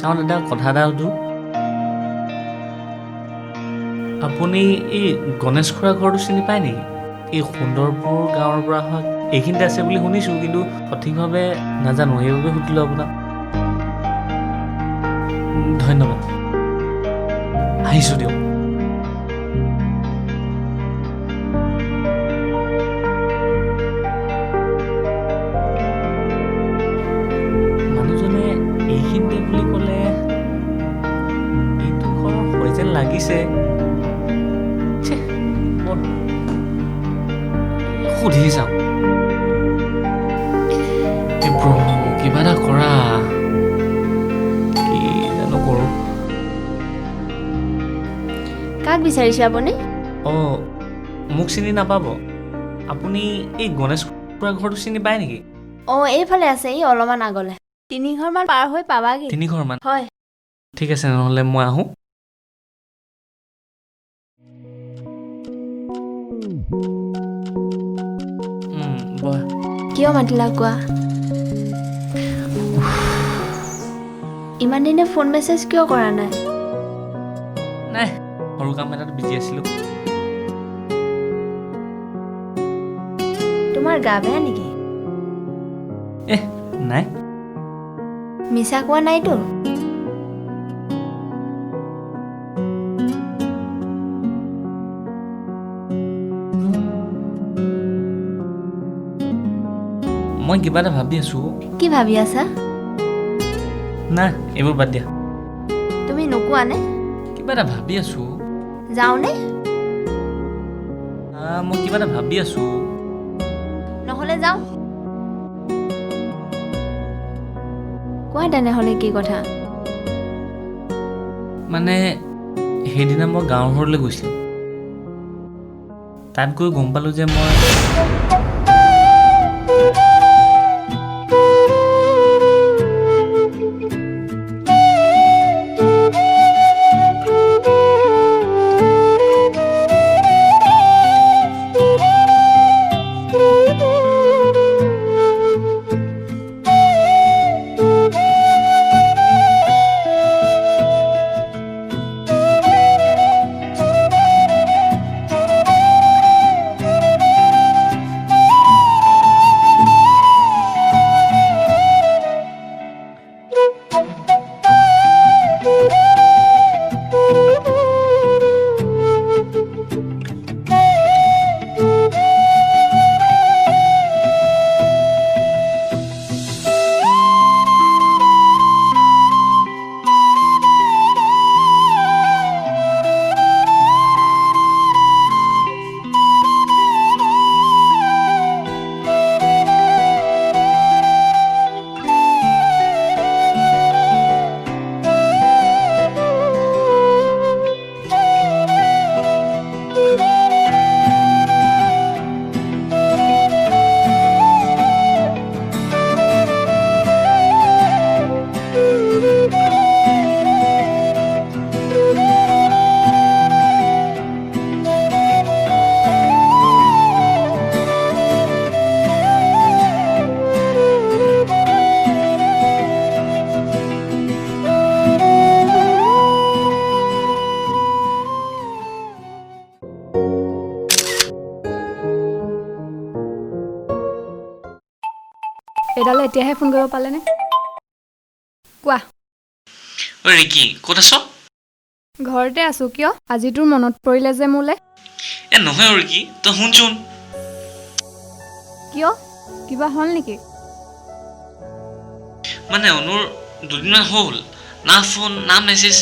চাওঁ দাদা, কথা এটা সুধোঁ। আপুনি এই গণেশ খুৰা ঘৰটো চিনি পায় নেকি? এই সুন্দৰপুৰ গাঁৱৰ পৰা অহা এইখিনিতে আছে বুলি শুনিছোঁ, কিন্তু সঠিকভাৱে নাজানো, সেইবাবে সুধিলোঁ আপোনাক। ধন্যবাদ, আহিছোঁ দিয়ক। মানুহজনে এইখিনিতে বুলি ক'লে এইটো ঘৰ হয় যেন লাগিছে। ছে, বৰ সুধি চাওঁ। এই প্ৰভু, কিবা এটা কৰা। কি জানো কৰোঁ। কাক বিচাৰিছে আপুনি? অঁ, মোক চিনি নাপাব। আপুনি এই গণেশ খুৰা ঘৰটো চিনি পায় নেকি? অঁ, এইফালে আছে, এই অলপমান আগলৈ তিনিঘৰমান পাৰ হৈ পাবাগৈ। তিনিঘৰমান? হয়। ঠিক আছে, নহ'লে মই আহোঁ। বহা। কিয় মাতিলা কোৱা? ইমান দিনে ফোন মেছেজ কিয় কৰা নাই? নাই, সৰু কাম এটাত বিজি আছিলোঁ। তোমাৰ গা বেয়া নেকি? এহ, নাই। মিছা কোৱা নাইতো? মই কিবা এটা ভাবি আছোঁ। কি ভাবি আছা? নাই, এইবোৰ বাদ দিয়া। তুমি নোকোৱা নে? কিবা এটা ভাবি আছোঁ। যাওঁনে? মই কিবা এটা ভাবি আছোঁ। নহ'লে যাওঁ। কোৱা তেনেহ'লে কি কথা? মানে সেইদিনা মই গাঁৱৰ ঘৰলৈ গৈছিলোঁ। তাত গৈ গম পালোঁ যে মই এইডালে এতিয়াহে ফোন কৰিব পালেনে? কোৱা। ঐ ৰিকি, ক'ত আছ? ঘৰতে আছোঁ। কিয় আজি তোৰ মনত পৰিলে যে মোলে? এ নহয় অ ৰিকি, তই শুনচোন। কিয়, কিবা হ'ল নেকি? মানে অনুৰ দুদিনমান হ'ল, না ফোন না মেছেজ,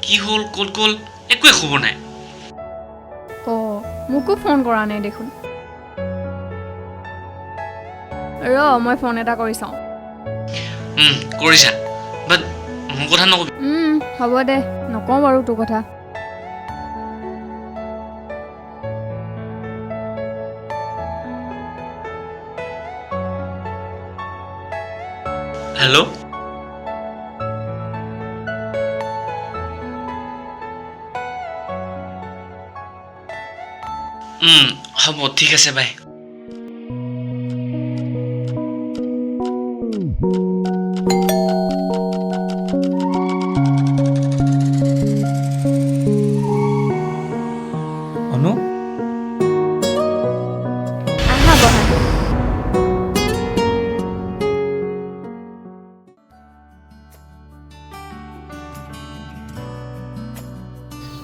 কি হ'ল ক'ত গ'ল একোৱে খবৰ নাই। অঁ, মোকো ফোন কৰা নাই দেখোন। ৰ, মই ফোন এটা কৰি চাওঁ। কৰিছা, বাট মোৰ কথা নকবি। হ'ব দে, নকওঁ বাৰু তোৰ কথা। হেল্ল', হ'ব, ঠিক আছে, বাই।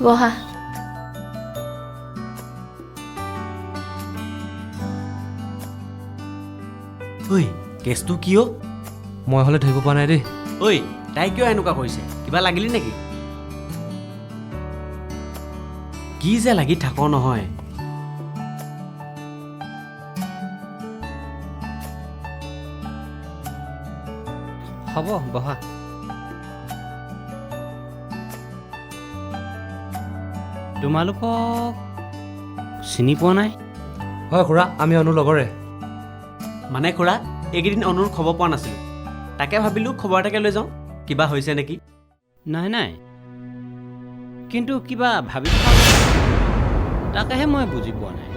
বহা। ঐ, কেছটো কি অ'? মই হ'লে ধৰিব পৰা নাই দেই। ঐ, তাই কিয় এনেকুৱা কৰিছে? কিবা লাগিলি নেকি? কি যে লাগি থাক নহয়। হ'ব, বহা। তোমালোকক চিনি পোৱা নাই। হয় খুৰা, আমি অনু লগৰে। মানে খুৰা, এইকেইদিন অনুৰ খবৰ পোৱা নাছিলোঁ, তাকে ভাবিলোঁ খবৰ এটাকে লৈ যাওঁ, কিবা হৈছে নেকি। নাই নাই, কিন্তু কিবা ভাবি থকা তাকেহে মই বুজি পোৱা নাই।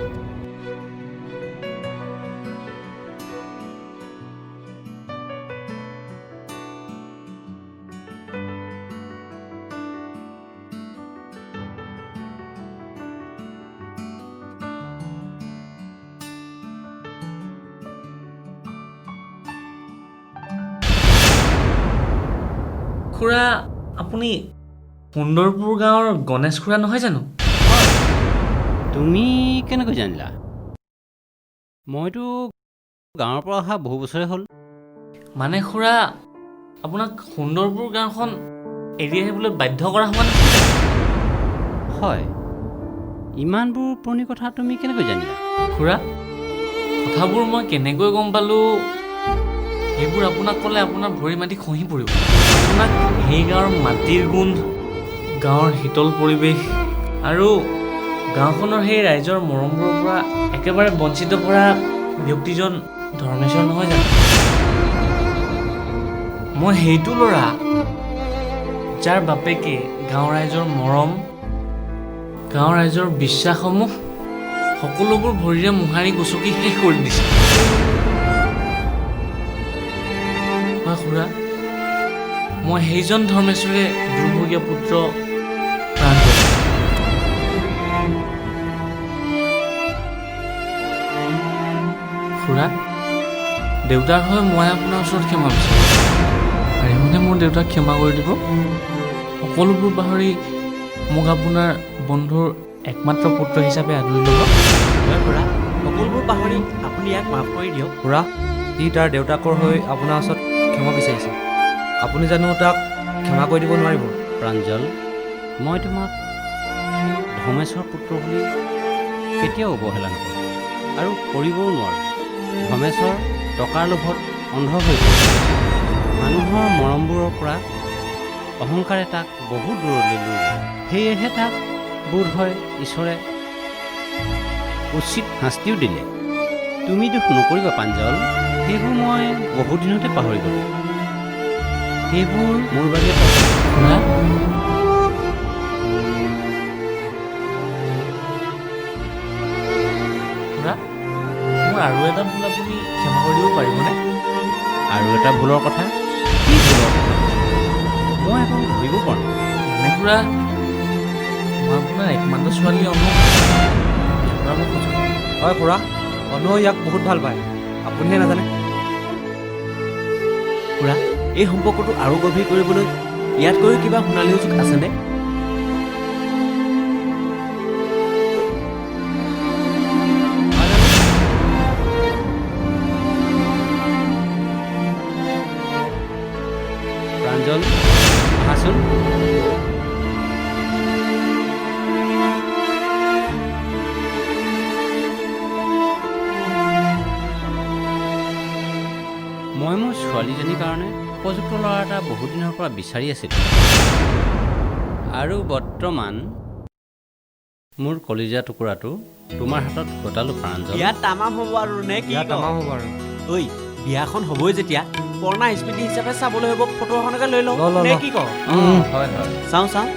খুৰা, আপুনি সুন্দৰপুৰ গাঁৱৰ গণেশ খুৰা নহয় জানো? তুমি কেনেকৈ জানিলা? মইতো গাঁৱৰ পৰা অহা বহু বছৰে হ'ল। মানে খুৰা, আপোনাক সুন্দৰপুৰ গাঁওখন এৰি আহিবলৈ বাধ্য কৰা হোৱা নাছিলে? হয়, ইমানবোৰ পুৰণি কথা তুমি কেনেকৈ জানিলা? খুৰা, কথাবোৰ মই কেনেকৈ গম পালোঁ সেইবোৰ আপোনাক ক'লে আপোনাৰ ভৰি মাটি খহি পৰিব। আপোনাক সেই গাঁৱৰ মাটিৰ গোন্ধ, গাঁৱৰ শীতল পৰিৱেশ আৰু গাঁওখনৰ সেই ৰাইজৰ মৰমবোৰৰ পৰা একেবাৰে বঞ্চিত কৰা ব্যক্তিজন ধৰ্মেশ্বৰ নহয় জানো? মই সেইটো ল'ৰা যাৰ বাপেকে গাঁৱৰ ৰাইজৰ মৰম, গাঁৱৰ ৰাইজৰ বিশ্বাসসমূহ সকলোবোৰ ভৰিৰে মোহাৰি গুচকি শেষ কৰি দিছে। হয় খুৰা, মই সেইজন ধৰ্মেশ্বৰে দুৰ্ভগীয়া পুত্ৰ প্ৰাঞ্জল। খুৰা, দেউতাৰ হৈ মই আপোনাৰ ওচৰত ক্ষমা বিচাৰোঁ। পাৰিবনে মোৰ দেউতাক ক্ষমা কৰি দিব? সকলোবোৰ পাহৰি মোক আপোনাৰ বন্ধুৰ একমাত্ৰ পুত্ৰ হিচাপে আদৰি ল'ব। হয় খুৰা, সকলোবোৰ পাহৰি আপুনি ইয়াক মাফ কৰি দিয়ক। খুৰা, ই তাৰ দেউতাকৰ হৈ আপোনাৰ ওচৰত ক্ষমা বিচাৰিছে। আপুনি জানো তাক ক্ষমা কৰি দিব নোৱাৰিব? প্ৰাঞ্জল, মই তোমাক ধৰ্মেশ্বৰ পুত্ৰ বুলি কেতিয়াও অৱহেলা নকৰোঁ আৰু কৰিবও নোৱাৰোঁ। ধৰ্মেশ্বৰ টকাৰ লোভত অন্ধ হৈ পৰিছে। মানুহৰ মৰমবোৰৰ পৰা অহংকাৰে তাক বহু দূৰলৈ লৈ গ'ল। সেয়েহে তাক বোধ হয় ঈশ্বৰে উচিত শাস্তিও দিলে। তুমি দুখ নকৰিবা প্ৰাঞ্জল, সেইবোৰ মই বহুদিনতে পাহৰি গ'লোঁ। সেইবোৰ মোৰ বাবে খুৰা, খুৰা, মোৰ আৰু এটা ভুল আপুনি ক্ষমা কৰি দিব পাৰিবনে? আৰু এটা ভুলৰ কথা? কি ভুলৰ কথা? মই আকৌ ধৰিব পৰা নাই। মানে খুৰা, মই আপোনাৰ একমাত্ৰ ছোৱালী অনু বিয়া কৰাব খোজোঁ। হয় খুৰা, অনুৱে ইয়াক বহুত ভাল পায়, আপুনিহে নাজানে। খুৰা, এই সম্পৰ্কটো আৰু গভীৰ কৰিবলৈ ইয়াতকৈও কিবা সোণালী সুযোগ আছেনে? প্ৰাঞ্জল, আহাচোন। মই মোৰ ছোৱালীজনীৰ কাৰণে উপযুক্ত ল'ৰা এটা বহুদিনৰ পৰা বিচাৰি আছিলোঁ আৰু বৰ্তমান মোৰ কলিজা টুকুৰাটো তোমাৰ হাতত গতালো প্ৰাঞ্জল। বিয়া তামাম হ'ব আৰু নে কি? বিয়া তামাম হ'ব আৰু। ঐ, বিয়াখন হ'বই যেতিয়া পুৰণা স্মৃতি হিচাপে চাবলৈ হ'ব, ফটো এখনকে লৈ লওঁ ল, ল, নে ল। কি কওঁ? হয় হয়, চাওঁ চাওঁ।